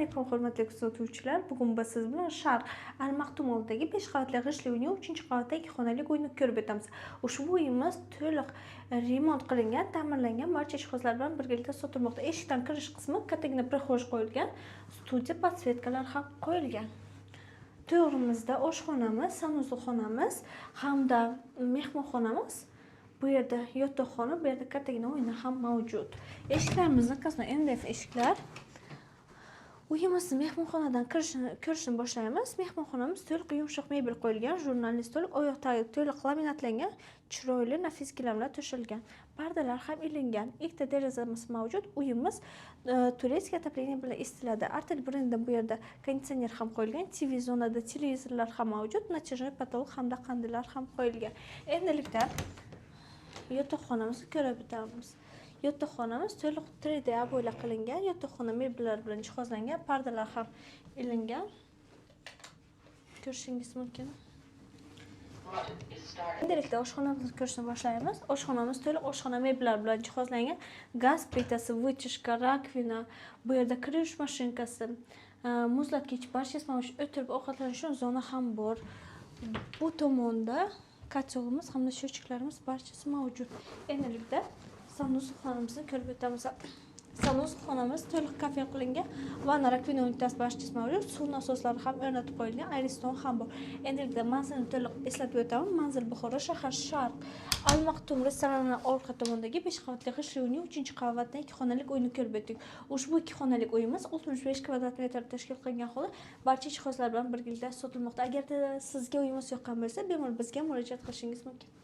Alaykum, hurmatli kuzatuvchilar. Bugun biz siz bilan Sharq Al Maktum oldidagi 5 qavatli g'ishtli uyning 3-qavatda 2 xonali uyni ko'rib o'tamiz. Ushbu uyimiz to'liq remont qilingan, ta'mirlangan, barcha jihozlar bilan birgalikda sotilmoqda. Eshikdan kirish qismi kattagina прихож qo'yilgan, studiya подсветка lar ham qo'yilgan. To'g'rimizda oshxonamiz, санузел xonamiz hamda mehmonxonamiz. Bu yerda yotoqxona, bu yerda kattagina oyna ham mavjud. Eshiklarimizni qismi MDF eshiklar. Uyimizni mehmonxonadan kirishni ko'rishni boshlaymiz. Mehmonxonamiz to'liq yumshoq mebel qo'yilgan, журнальный stol, oyoq tagi to'liq laminatlangan, chiroyli nafis gilamlar to'shalgan. Pardalar ham ilingan. Ikkita derazamiz mavjud. Uyimiz турецкий отопление bilan isitiladi. Artel brendi bu yerda konditsioner ham qo'yilgan, TV zonada televizorlar ham mavjud, натяжной потолок hamda qandillar ham qo'yilgan. Endilikda yotoqxonamizni ko'rib o'tamiz. Yotoqxonamiz to'liq 3D обой lar qilingan, yotoqxona mebellari bilan jihozlangan, pardalar ham ilingan. Ko'rishingiz mumkin. Endilikda oshxonamizni ko'rishni boshlaymiz. Oshxonamiz to'liq oshxona mebellari bilan jihozlangan. Gaz plitasi, вытяжка, раковина, bu yerda kir yuvish mashinkasi, muzlatgich, barchasi mavjud. O'tirib ovqatlanish uchun zona ham bor. Bu tomonda котёл imiz hamda счётчик larimiz barchasi mavjud. Endilikda санузел xonamizni ko'rib o'tamiz. Санузел xonamiz to'liq kafel qilingan, vanna, раковина, unitaz barchasi mavjud. Suv nasoslari ham o'rnatib qo'yilgan, Ariston ham bor. Endilikda manzilni to'liq eslatib o'taman. Manzil: Buxoro shahar, Sharq Al Maktum restorani orqa tomondagi 5 qavatli g'ishtli uyning 3-qavatdan 2 xonalik uyni ko'rib o'tdik. Ushbu 2 xonalik uyimiz 65 kvadrat metr tashkil qilgan holda barcha jihozlar bilan birgalikda sotilmoqda. Agarda sizga uyimiz yoqqan bo'lsa, bemalol bizga murojaat qilishingiz mumkin.